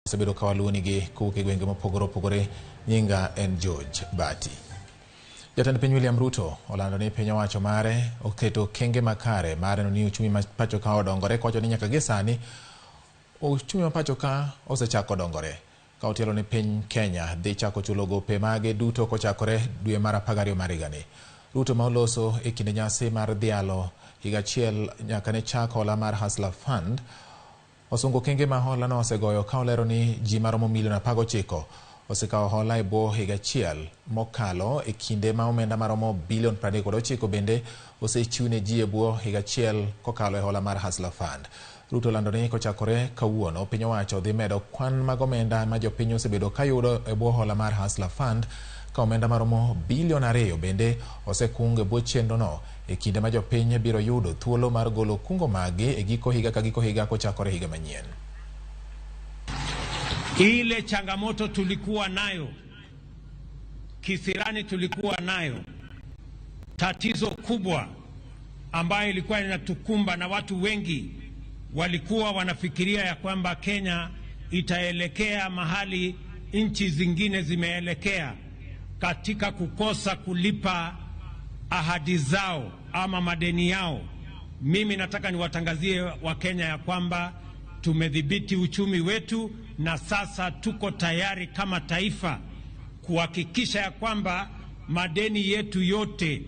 Wasebedo ka waluwonigi kowuok e gwenge mopogore opogore. Nyinga en George Bati. Jatend piny William Ruto olando ni piny owacho mare oketo okenge makare mar neno ni uchumi ma pacho ka odongore kowacho ni nyaka gie sani uchumi ma pacho ka osechako dongore. Ka otielo ni piny Kenya dhi chako chulo gope mage duto kochakore dwe mar 12 mar higani. Ruto ma oloso e kinde nyasi mar dhialo higa achiel nyaka ne chak hola mar Hustler Fund osungo okenge ma hola no osegoyo ka olero ni ji maromo milion 19 osekawo hola e bwo higa achiel mokalo e kinde ma omenda maromo bilion 39 bende osechiw ne ji e bwo higa achiel kokalo e hola mar Hustler Fund. Ruto olando ni kochakore kawuono piny owacho dhi medo kwan mag omenda ma jopiny osebedo kayudo e bwo hola mar Hustler Fund ka omenda maromo bilion 2 bende osekung e bwo chenro no e kinde ma jopiny biro yudo thuolo mar golo kungo maggi e giko higa ka giko higa kochakore higa manyien. Ile changamoto tulikuwa nayo kisirani, tulikuwa nayo tatizo kubwa ambayo ilikuwa inatukumba na watu wengi walikuwa wanafikiria ya kwamba Kenya itaelekea mahali nchi zingine zimeelekea katika kukosa kulipa ahadi zao ama madeni yao. Mimi nataka niwatangazie Wakenya ya kwamba tumedhibiti uchumi wetu na sasa tuko tayari kama taifa kuhakikisha ya kwamba madeni yetu yote,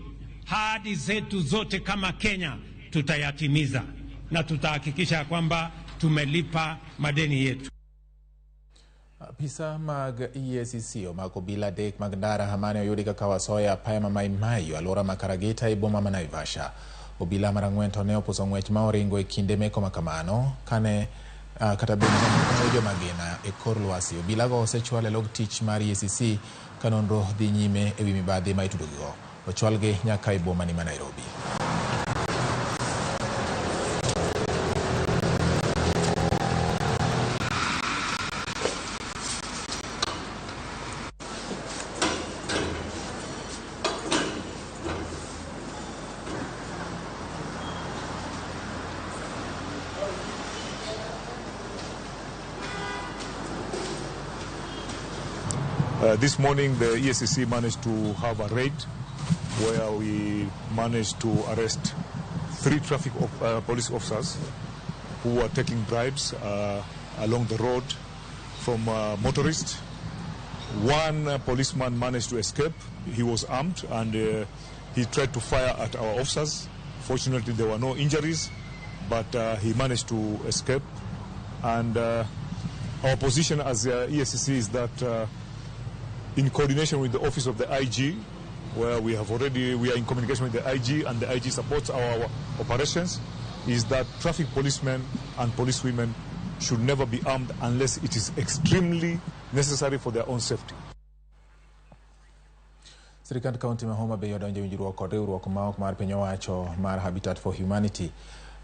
ahadi zetu zote kama Kenya tutayatimiza na tutahakikisha ya kwamba tumelipa madeni yetu. Apisa mag EACC omako obila 3 mag ndara mane oyudi kaka wasoya apaya ma Mai Mahiu alwora ma Karagita e boma ma Naivasha. Obila mar 4 to ne opuso ng'wech ma oringo e kinde meko makamano kane kata bende ne ogoyo magina e kor lwasi. Obilago osechwal e log tich mar EACC ka nonro dhi nyime e wi mibadhi ma itudogigo. Ochwalgi nyaka e boma ni ma Nairobi. This morning, the EACC managed to have a raid where we managed to arrest 3 traffic police officers who were taking bribes along the road from motorists. One policeman managed to escape. He was armed and he tried to fire at our officers. Fortunately, there were no injuries, but he managed to escape. And our position as EACC is that in coordination with the office of the IG, where we have already, we are in communication with the IG, and the IG supports our operations, is that traffic policemen and policewomen should never be armed unless it is extremely necessary for their own safety. Sirikand kaunti ma Homa Bay odonjo e winjruok kod riwruok ma ok mar piny owacho mar Habitat for Humanity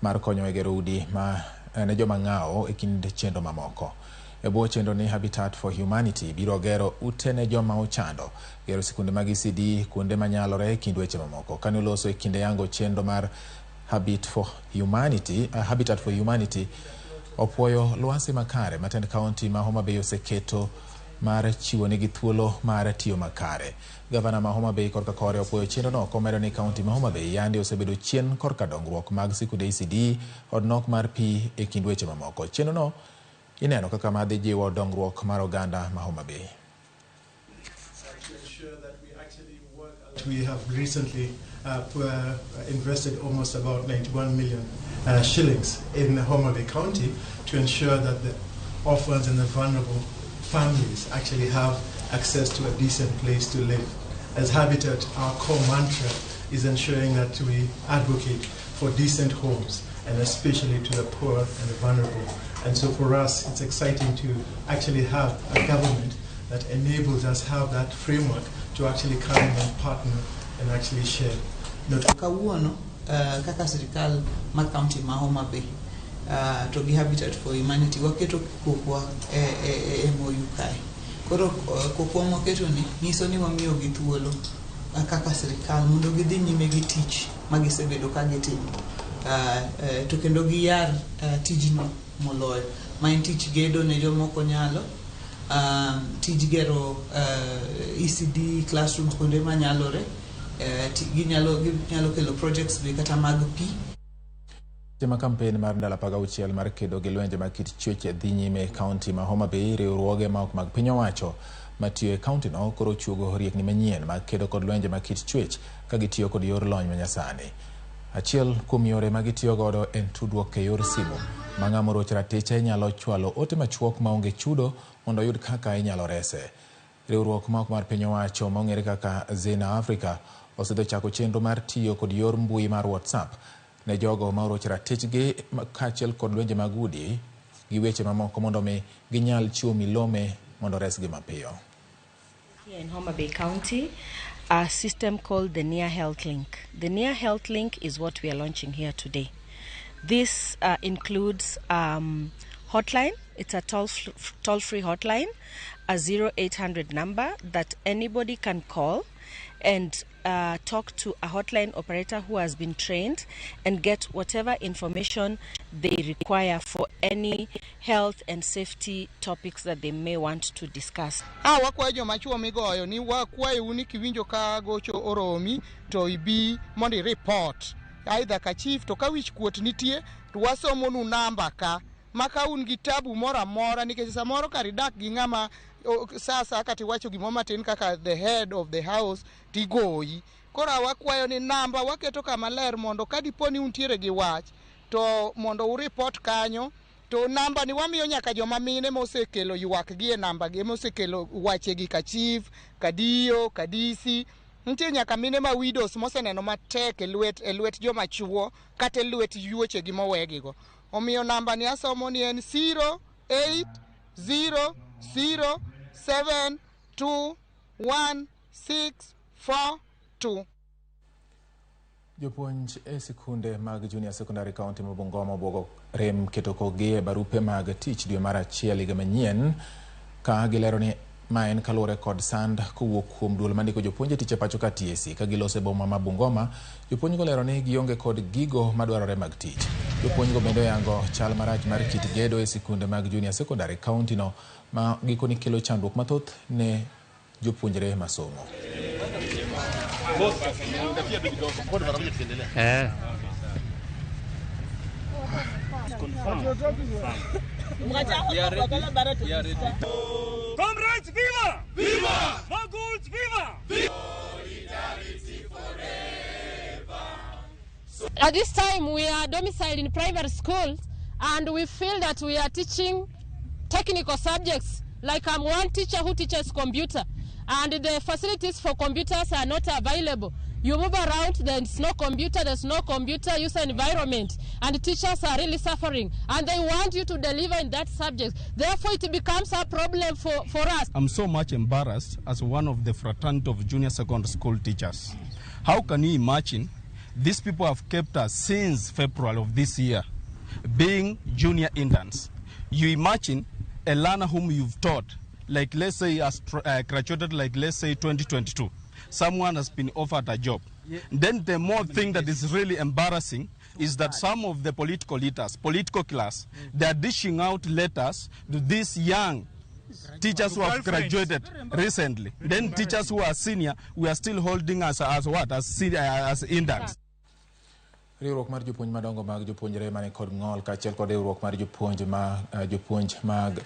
mar konyo e gero udi ma ne joma ng'awo e kind chenro mamoko. E bwo chenro ni Habitat for Humanity biro gero ute ne joma ochando, gero sikunde mag ECD kuonde manyalore e kind weche mamoko. Kane oloso e kinde yango chenro mar Habitat for Humanity opuoyo lwasi makare ma tend kaunti ma Homa Bay oseketo mar chiwo negi thuolo mar tiyo makare. Gavana ma Homa Bay korka kore opuoyo chenro no komedo ni kaunti ma Homa Bay yande osebedo chien korka dongruok mag sikunde ECD kod nok mar pi e kind weche mamoko. Chenro no ineno kaka madhi jiwo dongruok mar oganda ma Homa Bay. We have recently invested almost about 91 million shillings in Homa Bay County to ensure that the orphans and the vulnerable families actually have access to a decent place to live. As Habitat, our core mantra is ensuring that we advocate for decent homes, and especially to the poor and the vulnerable. And so for us, it's exciting to actually have a government that enables us have that framework to actually come in and partner and actually share. Not Kawuono, kaka sirikal mar kaunti ma Homa Bay, to gi Habitat for Humanity waketo kokwa e MOU kae. Koro kokwa mwaketo ni nyiso ni wamiyo gi thuolo kaka sirikal mondo gidhi nyime gi tich ma gisebedo ka gitimo. To kendo giyar tijno moloyo. Ma en tich gedo ne jomoko nyalo, tij gero ECD classrooms kuonde manyalore, ginyalo kelo projects be kata mag pi. Tema kampen mar ndalo 16 mar kedo gi lwenje mag kit chwech dhi nyime e kaunti ma Homa Bay. Riwruoge ma ok mag piny owacho matiyo e kaunti no koro chuogo riekni manyien mag kedo kod lwenje mag kit chwech ka gitiyo kod yor lony manyasani. Achiel kuom yore ma gitiyo godo en tudruok e yor simu ma ng'ama orocho ratiche nyalo chwalo ote machuok maonge chudo mondo oyud kaka inyalo rese. Riwruok ma ok mar piny owacho ma ong'ere kaka Zena Africa osedhi chako chenro mar tiyo kod yor mbui mar WhatsApp ne jogo ma orocho ratichgi kaachiel kod lwenje mag udi gi weche mamoko mondo mi ginyal chiwo milome mondo resgi mapiyo. Here in Homa Bay County, a system called the Near Health Link. The Near Health Link is what we are launching here today. This includes hotline. It's a toll-free hotline, a 0800 number that anybody can call and talk to a hotline operator who has been trained and get whatever information they require for any health and safety topics that they may want to discuss. Wakwayo joma chuo migoyo ni wakwayo ni kiwinjo ka gocho oromi to ibi mondo i report either ka chief to ka wich kuot nitie to wasomonu namba ka ma ka un gi tabu moro amora nikech samoro kar idak gi ng'ama sasa kata iwacho gimoro matin kaka the head of the house tigoyi. Koro wakwayo ni namba waketo kama ler mondo ka dipo ni untiere gi wach to mondo uripot kanyo. To namba ni wamiyo nyaka joma mine mosekelo ywak gi e namba gi mosekelo wachegi ka chief, ka DO, ka DC. Nitie nyaka mine ma widows moseneno matek e lwet joma chuo kata e lwet yuochegi mowegigo. Omiyo namba ni asomo ni en 0800721642. Jopuonj e sikunde mag junior secondary county ma Bungoma obwogo rem keto kokgi e barupe mag tich dwe mar achiel higa manyien ka gilero ni ma en kaluwore kod sand kowuok kuom duol mandiko jopuonj e tich e pacho ka TSC. Ka giloso e boma ma Bungoma, jopuonj go lero ni gionge kod gigo madwarore mag tich. Jopuonj go bende oyango chal marach mar kit gedo e sikunde mag junior secondary county no ma gikoni kelo chandruok mathoth ne jopuonjre masomo. Comrades, viva! Viva! Maguls, viva! Solidarity forever! At this time, we are domiciled in primary schools, and we feel that we are teaching technical subjects. Like I'm one teacher who teaches computer, and the facilities for computers are not available. You move around, there's no computer user environment, and teachers are really suffering, and they want you to deliver in that subject. Therefore, it becomes a problem for us. I'm so much embarrassed as one of the fraternity of junior secondary school teachers. How can you imagine these people have kept us since February of this year, being junior interns? You imagine a learner whom you've taught, like let's say has graduated, like let's say 2022. Someone has been offered a job. Yeah. Then the more thing that is really embarrassing is that some of the political leaders, political class, they are dishing out letters to these young teachers who have graduated recently. Then teachers who are senior, we are still holding us as what? As senior, as interns. Riwruok mar jopuonj madongo mag jopuonjre mane kod ng'ol kaachiel kod riwruok mar jopuonj mag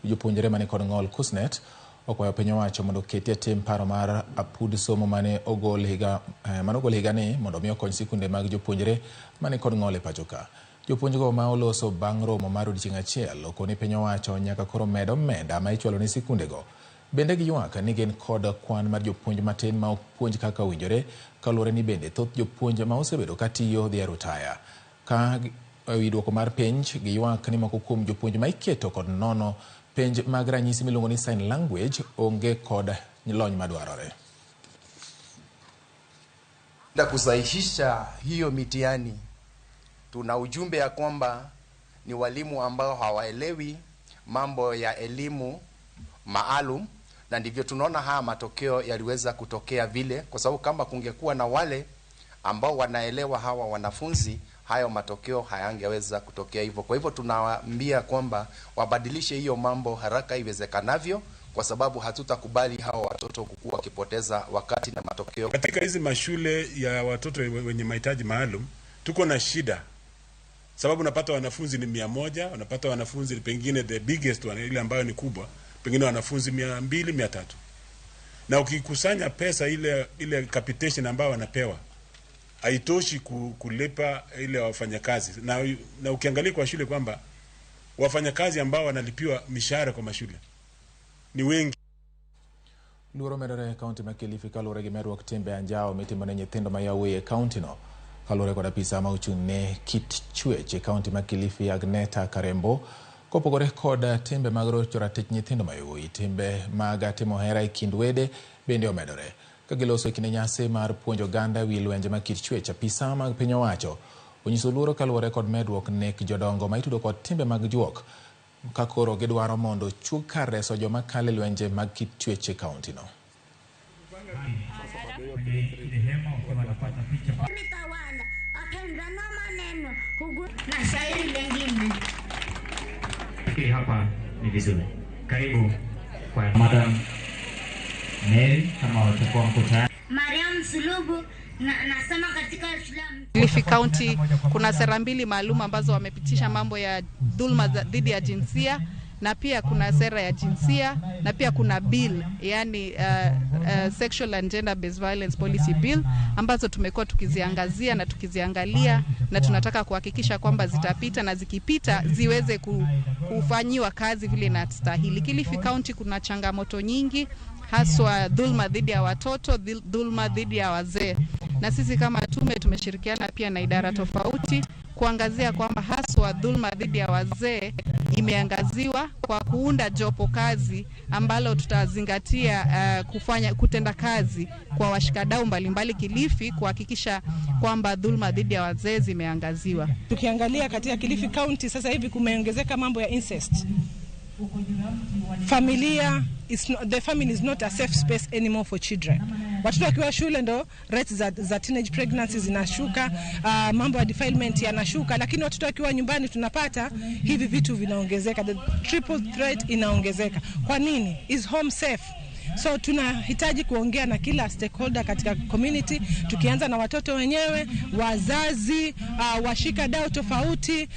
jopuonjre mane kod ng'ol KUSNET okwayo piny owacho mondo oketie tim paro mar apud somo mane ogol higani mondo mi okony sikunde mag jopuonjre mane kod ng'ol e pacho ka. Jopuonjgo ma oloso bang' romo mar odiechieng' achiel okoni piny owacho nyaka koro med omenda ma ichwalo ne sikundego. Bende giywak ni gin kod kwan mar jopuonj matin ma ok puonj kaka owinjore kaluwore ni bende thoth jopuonj ma osebedo katiyo dhi e rutaya. Ka ewi duoko mar penj, giywak ni moko kuom jopuonj ma iketo kod nono penj mag ranyisi miluongo ni sign language onge kod lony madwarore. Kusahihisha hiyo mitihani, tuna ujumbe ya kwamba ni walimu ambao hawaelewi mambo ya elimu maalum, na ndivyo tunaona haya matokeo yaliweza kutokea vile, kwa sababu kama kungekuwa na wale ambao wanaelewa hawa wanafunzi hayo matokeo hayangeweza kutokea hivyo. Kwa hivyo tunawaambia kwamba wabadilishe hiyo mambo haraka iwezekanavyo, kwa sababu hatutakubali hao watoto kukuwa wakipoteza wakati na matokeo. Katika hizi mashule ya watoto wenye mahitaji maalum tuko na shida, sababu unapata wanafunzi ni 100, unapata wanafunzi pengine the biggest one, ile ambayo ni kubwa, pengine wanafunzi 200, 300, na ukikusanya pesa ile capitation ambayo wanapewa haitoshi kulipa ile wafanyakazi, na ukiangalia kwa shule kwamba wafanyakazi ambao wanalipiwa mishahara kwa mashule ni wengi. Luoro medore e kaunti ma Kilifi kaluwore gi medruok timbe anjawo mitimo ne nyithindo ma yawuoyi e kaunti no. Kaluwore kod apisa ma ochung' ne kit chwech e kaunti ma Kilifi Agneta Karembo, kopogore kod timbe mag rocho ratich nyithindo ma yawuoyi, timbe mag timo hera e kind wede bende omedore. Ka giloso e kinde nyasi mar puonjo oganda wi lwenje mag kit chwech, apisa mag piny owacho onyiso luoro kaluwore kod medruok nek jodongo ma itudo kod timbe mag juok, ka koro gidwaro mondo chuog kar reso joma kalo e lwenje mag kit chwech e kaunti no. Hapa ni vizuri. Karibu kwa Madam Mary kama watakuwa mko tayari. Mariam Sulubu nasema katika shule. Kilifi County kuna sera mbili maalum ambazo wamepitisha, mambo ya dhulma dhidi ya jinsia, na pia kuna sera ya jinsia, na pia kuna bill, yani sexual and gender based violence policy bill, ambazo tumekuwa tukiziangazia na tukiziangalia, na tunataka kuhakikisha kwamba zitapita, na zikipita ziweze kufanyiwa kazi vile inastahili. Kilifi County kuna changamoto nyingi, haswa dhulma dhidi ya watoto, dhulma dhidi ya wazee. Na sisi kama tume tumeshirikiana pia na idara tofauti kuangazia kwamba haswa dhulma dhidi ya wazee imeangaziwa kwa kuunda jopo kazi ambalo tutazingatia kutenda kazi kwa washikadau mbalimbali Kilifi kuhakikisha kwamba dhulma dhidi ya wazee zimeangaziwa. Tukiangalia katika Kilifi County sasa hivi kumeongezeka mambo ya incest. Familia is not, the family is not a safe space anymore for children. Watoto wakiwa shule ndo rates za teenage pregnancy zinashuka, mambo ya defilement yanashuka, lakini watoto wakiwa nyumbani tunapata hivi vitu vinaongezeka, the triple threat inaongezeka. Kwa nini? Is home safe? So tunahitaji kuongea na kila stakeholder katika community, tukianza na watoto wenyewe, wazazi, washika dau tofauti,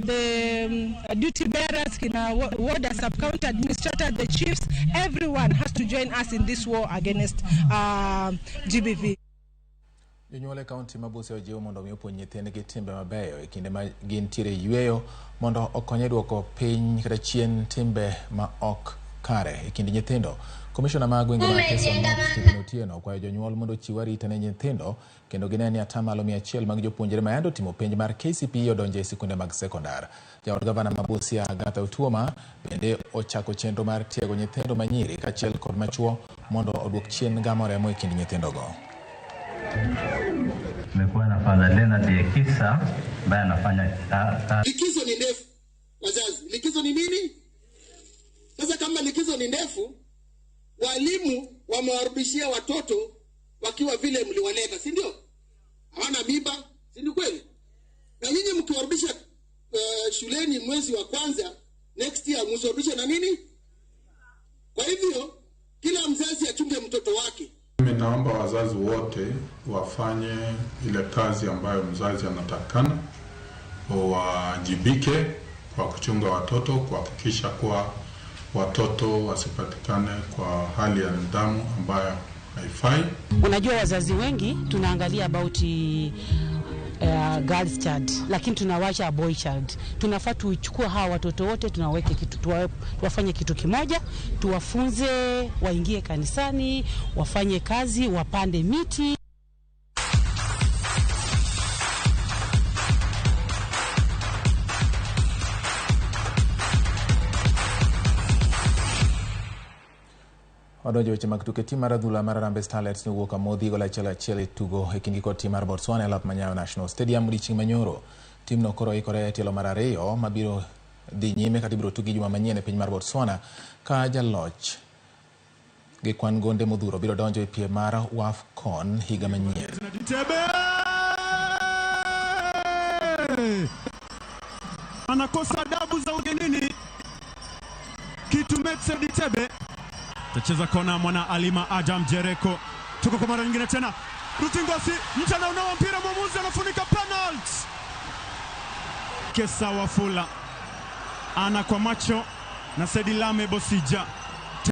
the duty bearers, kina ward sub county administrator, the chiefs, everyone has to join us in this war against GBV. Jonyuol e kaunti ma Busia ojiw mondo mi opuonj nyithindgi timbe mabeyo e kinde ma gintiere yueyo mondo okony e duoko piny kata chien timbe ma ok kare e kind nyithindo. Komishona ma gwenge ma Teso North Stephen Otieno okwayo jonyuol mondo ochiw arita ne nyithindo kendo gine ni 100% mag jopuonjre ma yande otimo penj mar KCPE odonjo e sikunde mag sekondar. Jaod gavana ma Busia Agatha Otuoma bende ochako chenro mar tiego nyithindo manyiri kaachiel kod machuo mondo oduok chien gamo remo e kind nyithindogo. Tumekuwa na Father Leonard Ekisa ambaye anafanya likizo ni ndefu. Wazazi, likizo ni nini? Sasa kama likizo ni ndefu, walimu wamewarudishia watoto wakiwa vile mliwaleta, si ndio? Hawana mimba, si ndio kweli? Na nyinyi mkiwarudisha shuleni mwezi wa kwanza next year, msiwarudishe na nini? Kwa hivyo kila mzazi achunge mtoto wake. Mimi naomba wazazi wote wafanye ile kazi ambayo mzazi anatakana, wajibike kwa kuchunga watoto, kuhakikisha kuwa watoto wasipatikane kwa hali ya nidhamu ambayo haifai. Unajua wazazi wengi tunaangalia about girls child, lakini tunawacha boy child. Tunafaa tuchukue hawa watoto wote, tunaweke kitu, tuwafanye kitu kimoja, tuwafunze waingie kanisani, wafanye kazi, wapande miti. Odonjo weche mag tuke. Tim mar adhula mar Harambee Starlets ne owuok amodhi gol 1-1 e tugo e kindgi kod tim mar Botswana e lap Manyayo National Stadium odiechieng' manyoro. Timno koro ikore e tielo mar ariyo mabiro dhi nyime kata ibiro tugi juma manyien e piny mar Botswana ka jaloch gi kwan gonde modhuro biro donjo e piem mar WAFCON higa manyien. Anakosa adabu za ugenini. Kitumetse Ditebe tacheza kona, mwana Alima Adam Jereko. Tuko kwa mara nyingine tena, Rutingosi mchana unawa mpira, mwamuzi anafunika penalty. Kesa Wafula ana kwa macho na Sedilame Bosija.